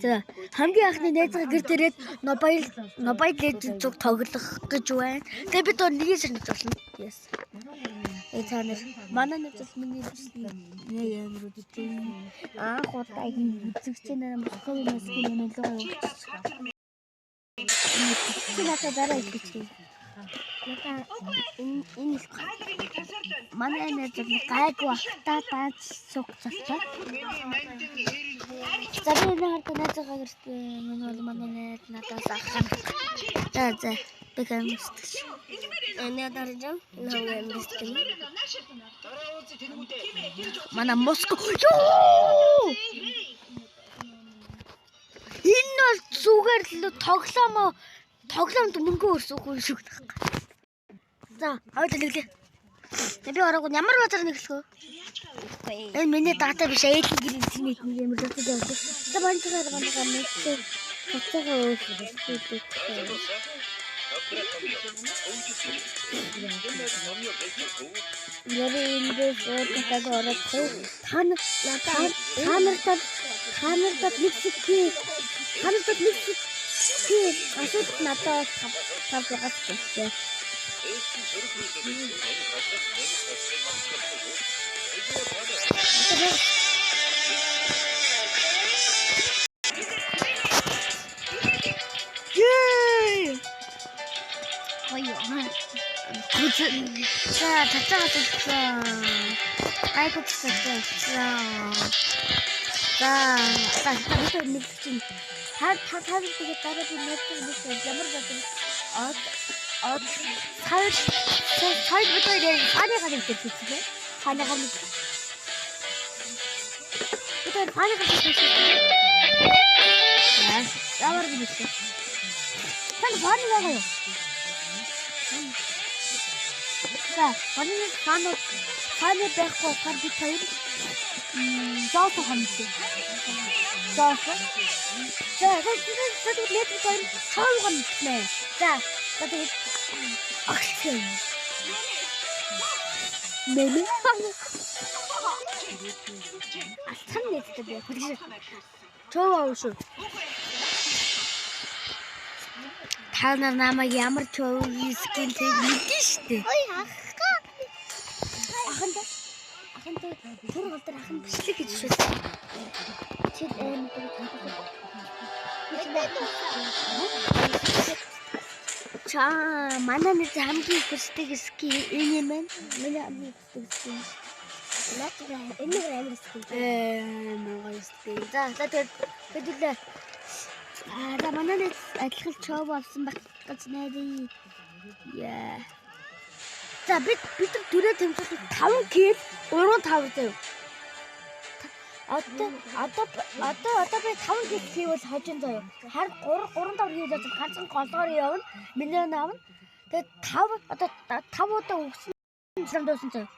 За, хамгийн анхны найзгаа гэр дээрээ Mobile Legends зүг тоглох гэж байна. Тэгээ бид өөр нэг сар нэг болно. Yes. Та нар манай найз бол миний бичлэг нэ ямар үдэж байна. Анх удаагийн үзэгч нар Москвын Москвын нэмэлт явуулчих. Чи надад дараа хэлчих. Надаа энэ манай найз бол гайгүй ахтаа даанч суг цалцаа. За, би энэ хардаа найзгаа гэртээ миний бол манай найз надаас ахна. За, би хамсдаг. Энэ дарж энэ хамгийн амьддаг. Манай Москва. Йоо! Энэ бол зүгээр л тоглоомд мөнгө өрсөх юм шиг байна. За, хоёул нэглээ. Би ороогүй ямар базар нэглэх вэ? Энэ миний дата биш, ээлийн гэр интернет нэг юм л явдаг. За, банцгаар банцгаар мэдээ. Цацгаа өөрчлөлт. Яри эндээс өөр ороод та нар та нарт нэг сэтгэл та нарт нэг сэтгэл асуудал надад тав 6 гэсэн. Yay! Гоё. За, цацаа цацаа. Гайгүй цацаа. За, за, та бид нэг чинь та та та нар тэгээд дараа би найзтай нэг ямар бодсон од сая сая бид хоёр фаны гар дээр хийчихлээ. Фаны гар нэг. Бид хоёр фаны гар дээр хийчихлээ. Ямар юм бэ? Тань фаны байгаа юу? За, манай фаны байхгүй болохоор бид хоёр зоосон хоног. Зоосон. За, тэгээд лет бид хоёр цаавган нэ. За, тэгээд агцсан. Мэмэ. Алцхан нэттэй би. Чоо шүү. Та нар намайг ямар чоогийн скин тэг мэдэн штэ. Ой, ахгаа. Аханд түр гол дээр ахын бичлэг гэж шээ. Чи амар Чаа, манай нэг хамгийн хүсдэг ски энэ юм байна. Миний хамгийн хүсдэг ски. Надад энэ нэг амар скин. Амар гоё ски. За, тэгээд хэдүүлээ. Аа, за манай нэг адилхан чов авсан байх гэж найдаа. Яа. За, бид нар дөрөв тэмцэлт 5 кил 3 5 заяа. Одоо би 5 кил хийвэл хожин заяа. Харин 3 3 5 хийвэл ганцхан голоор явна. Миний авна. Тэгээд 5 одоо 5 удаа өгсөн зам дуусан заяа.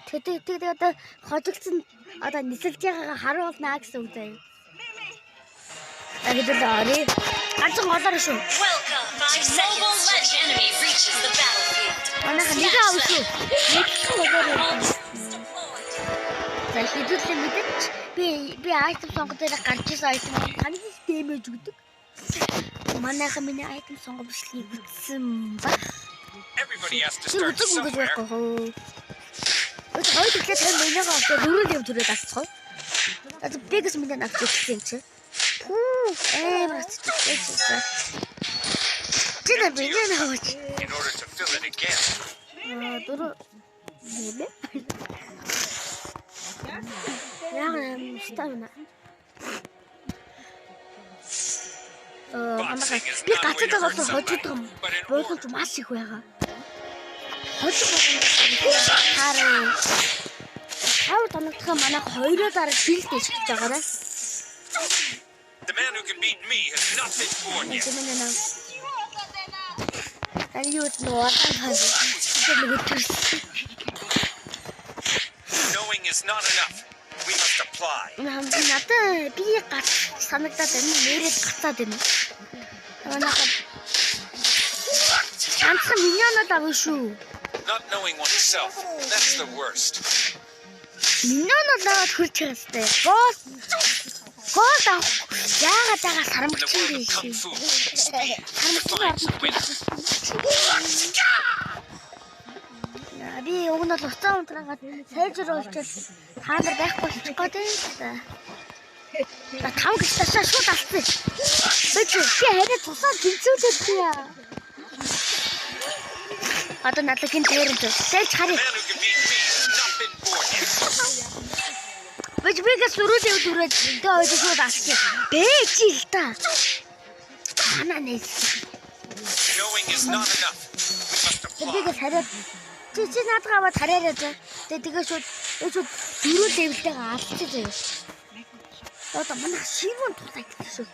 Тэгээд одоо хожигдсон одоо нисэлж байгаагаа харуулнаа гэсэн үг заяа. За, хэдүүлээ оръё. Ганцхан голоор шүү. Манайха нэг аав шүү. Нэгэн голоор явна. За, хэдүүлээ мэдээч би item сонгох дээр гарч ирсэн item хамгийн их дэмэж өгдөг. Манайха миний item сонгох бичлэгийг үзсэн баг. Everybody has to start үзэг үгэж somewhere. байхгүй хөө. Өт хоёр тэгэхээр тань минийгаа авчаа дөрөв лев түрээд алцгаа. Одоо бигс минь авч ирсэн юм чи. Пүү амар ацчих. Чи нэ би нэ аваач. In order to fill it again. Аа, дөрөв нэмэ. Яг юм стаа. Манайха би гацаад байгаа болохоор хожигдох юм. Буулгаж маш их байгаа. Хожиг болгоно. Хараа. Тав тоногдох манай хоёроо дараа шилд дэвшиж байгаарай. The man who can beat me has not been born yet. Тань юу нөө удаан хаа. Нөгөө төрсөн. Knowing is not enough. We must apply. Надад би гац санагдаад байна. Нэрээд гацаад байна. Манайха ганцхан миньонод авна шүү. Not knowing oneself, that's the worst. Миньонод аваад хурж байгаа сте. Боос. Гол авах. Яагаад байгаа In the сармагчин world of биш. kung fu, speed Сармагчин defines the winner. Би уг нь бол уцаа унтраагаад сайжруулчихвал та нар байхгүй болчих гээд байна. За тав гэж тасаа шууд алдсан. Би чи харин тусаа тэнцвүүлээд яа. Одоо надад гин тэрэн зү. Дайлж The харъя. man who can beat me has not been born yet. Бич бигээс өрөөлөө өрөөд тэгээ хоёр шууд алдсан. Бэ чи л та. Манай нээс. Knowing is not enough. We must apply. Бигээс хариад чи наадгаа аваад хараарай за. Тэгээ шууд энэ шууд дөрөв левелтэйгээ алдчих заяа. Одоо манай шивүүн тулаа гэдэг шүү.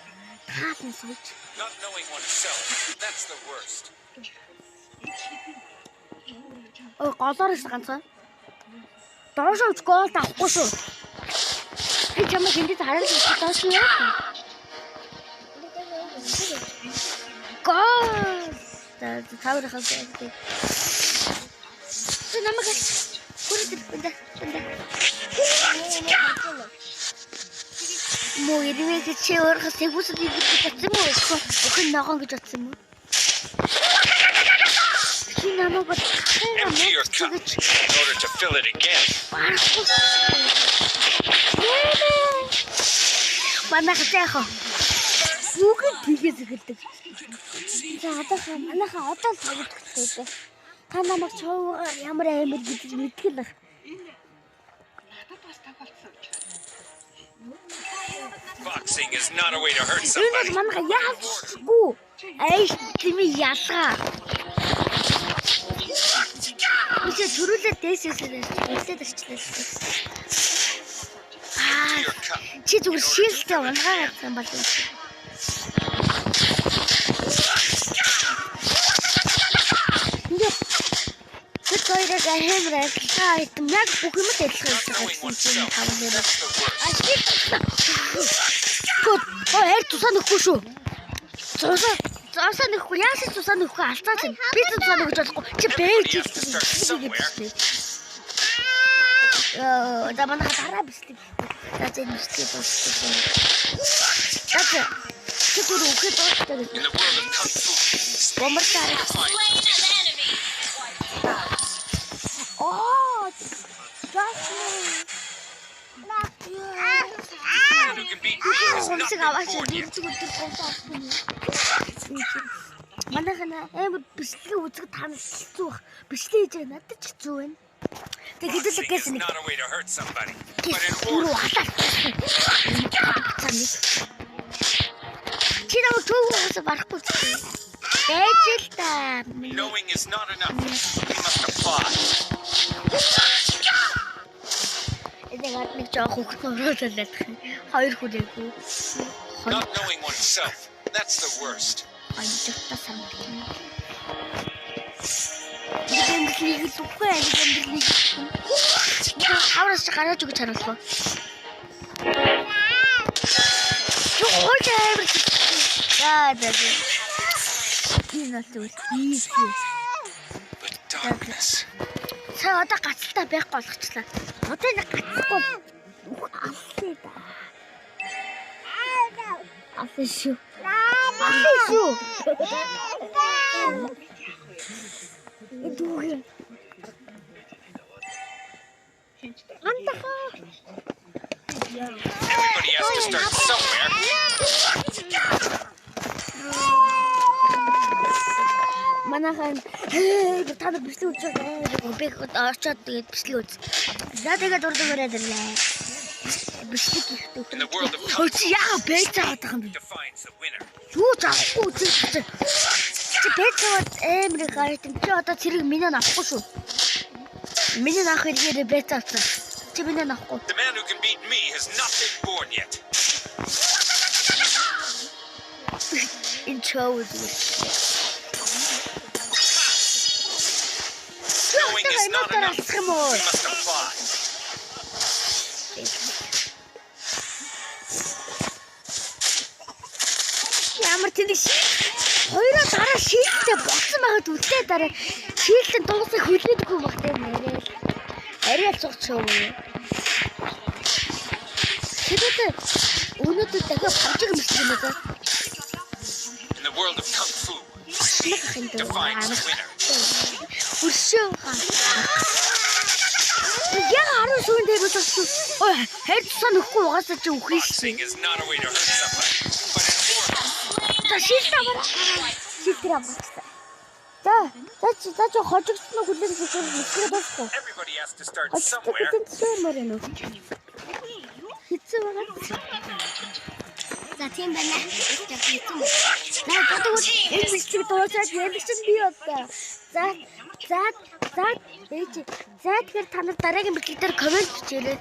Таална сууж. Not knowing oneself, that's the worst. Ой голоор ш ганцхан. Доош өвч гол авахгүй шүү. Би чамайг эндээс хараад доош юу? Гол. За тавар хавьд. Чи намайг аль. Хүрээд ир бэнда бэнда. Муу ирвэ гэж чи өөрийнхөө сэгүүсэл гэж бодсон юм уу? Өхөн ногоон гэж бодсон юм уу? Чи намайг бол Empty your cup гэж in order to fill it again. барахгүй. Манайх яах вэ? Бүгд тгээс эхэлдэг. За одоохоо манайхаа одоо л тоглож эхэлдэг. Та намайг човгаар ямар амар гэж мэдгэл байх. Boxing is not a way to hurt Энэ бол somebody. манайха яалчгүй. Айш тими ялгаа. Үгүй төрүүлээ дээшээсээ үлдээд оччлаа. Empty Аа your cup чи зүгээр шилтэй унгаа гэсэн бол юм. Ингээд бид хоёрыг амар адилхан айтем яг бүх юм л адилхан Not knowing хийж байгаа oneself, юм тав нэр. that's the worst. Гот ой тусаа нөхгүй шүү. Тусаа тусаа нөхгүй яасан ч тусаа нөхгүй алцаа чинь. Би тусаа нөхөж болохгүй. Чи бэж Everybody has to start somewhere. За манай дараа бичлэг. За зэн бичлэг дуусчихлаа. За за. Чи түр үхээ дуустай гэж. In the world of kung fu, speed Бомбардаар. defines the winner. Оо. Жаахан. The man who can beat me has not Гомсог been аваач born yet. дөрөв өдөр гомсоо авахгүй. Манайхан амар бичлэгээ үзэх та нар хэцүү бах. Бичлэг хийж байгаа надад ч хэцүү байна. Тэгээ хэдүүлэг Boxing is гэсэн нэг not a way to hurt somebody, but in дөрөв order халаад. Цаа нэг. Чи намайг төвөөс барахгүй. Байж л та. knowing is not enough. We must apply. Энийг ад нэг жоох хүүхэд нуруу залах. Хоёр хүрээгүй. Хоёр Not knowing oneself, that's the worst. баяжтай санагдана. Нэг амьдралыг л үгүй нэг амьдралыг. Хавраас чи гараад өгч харуулах уу? Юу хойч амар. За за. за. Энэ бол зүгээр easy. But darkness, Сая одоо гацалтай байхгүй болгочлаа. Одоо нэг гацхгүй алсаа да. Алсан шүү. Алсан шүү. Энэ дүүгээ. Антаха. everybody has to start somewhere. Манайхан та нар бичлэг үзэж байгаа. Би очоод тэгээд бичлэг үз. За тэгээд урд өрөөд ирлээ. Бичлэг ихтэй. In the world of kung Ой чи яа байж байгаа юм бэ? defines the winner. Юу ч авахгүй үзэж чи. Чи бэцаваад амар их айтем. Чи одоо цэрэг миний авахгүй шүү. Миний авах хэрэгээрээ бэц авсан. Чи миний авахгүй. The man who can beat me has not been born yet. Энэ чөө зүгээр. Knowing is not Юм enough. уу? We must apply. Ямар тэнэг шил. Хоёроо дараа шилтэй болсон байхад үлдээ дараа шилтэн дуусах хүлээдэггүй баг тийм арай л. Арай л цогц шоу. Хэдүүлээ өнөөдөр дахиад PUBG гэмсэх юм байна. In the world of kung fu, speed defines the winner. Өршөө. Яг 10 сүүн дээр болсон. Ой, хайр тусаа нөхгүй угаасаа чи үхэх шээ. Boxing is not a way to hurt somebody, but an order. За, shield аваа. Shield дээр авчихсан. За, за чи хожигдсон уу, хүлээн зөвшөөрөл мэтгэрээ дуусахгүй. Everybody has to start Хожигдсон somewhere. гэдэг зөвшөөрмөр юм уу? Хэцүү байгаа. За, тийм байна. Хэцүү. За, тэгвэл энэ бичлэг дуусаад ярих чинь би одоо. За, ээж. За, тэгэхээр та нар дараагийн бичлэг дээр comment бичээрэй.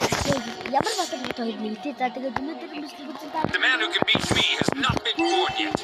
Ямар баатар бид хоёр нэгтэй. За, тэгээд өнөөдөр бичлэг үзэн та The man who can beat me has not been born yet.